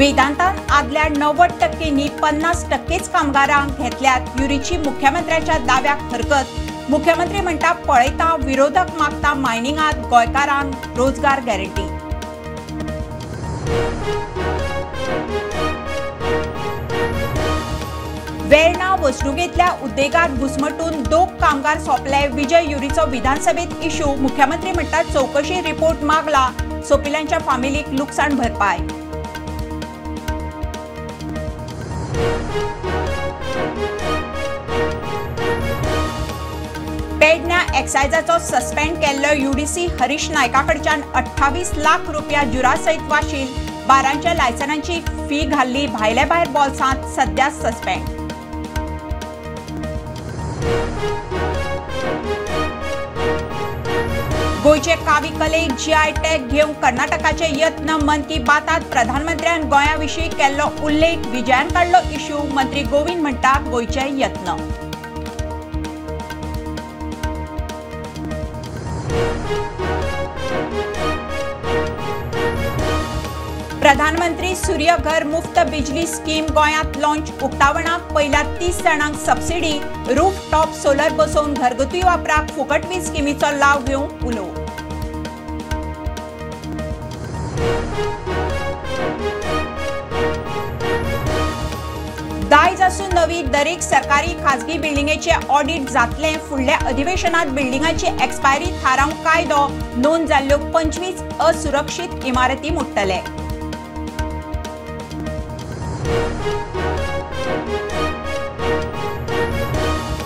वेदांतान आदल्या 90% न्ही 50% कामगारांक घेतल्यात. युरीची मुख्यमंत्र्याच्या दाव्याक हरकत. मुख्यमंत्री म्हणटा पळयता विरोधक मागता मायनिंगात गोंयकारांक रोजगार गॅरंटी. वेर्णा वसणुकेंतल्या उद्देगात घुसमटून 2 कामगार सोंपले. विजय युरीचो विधानसभेत इश्यू. मुख्यमंत्री म्हणटा चौकशी रिपोर्ट मागला. सोपिल्यांच्या फामिलीक लुकसाण भरपाय. पेडण्या एक्सायजाचो सस्पेंड केल्लो युडीसी हरीश नायका कडच्यान 28 लाख रुपया जुरासयत वाशील. 12 लायसनांची फी घाल्ली भायले भायर बोल्सांत, सध्या सस्पेंड. गोंयचे कावी कलेक जीआय टॅग घेवंक कर्नाटकाचे यत्न. मन की बातात प्रधानमंत्र्यान गोंया विशीं केल्लो उल्लेख विजयान काडलो इश्यू. मंत्री गोविंद म्हणटा गोंयचे यत्न. प्रधानमंत्री सूर्य घर मुफ्त बिजली स्कीम गोंयांत लॉन्च. उक्तावणाक पयल्या 30 जाणांक सबसिडी. रूफ टॉप सोलर बसोवन घरगुती वापराक फुकट वीज स्किमीचो लाव घेवंक उलो. दायज आसून नवी दरेक सरकारी खाजगी बिल्डिंगेचे ऑडिट जातलें. फुडल्या अधिवेशनात बिल्डिंगाची एक्सपायरी थारावंक कायदो. नोंद जाल्ल्यो 25 असुरक्षीत इमारती मोडटले.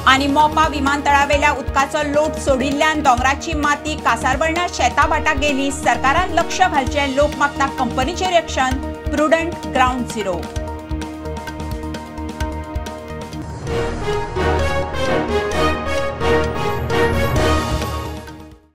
आनी मोपा विमानतळावेल्या उदकाचो लोट सोडिल्ल्यान दोंगराची माती कासारवर्णा शेताभाटाक गेली. सरकारान लक्ष घालचें. लोक मागता कंपनीचेर एक्शन. Prudent ground zero.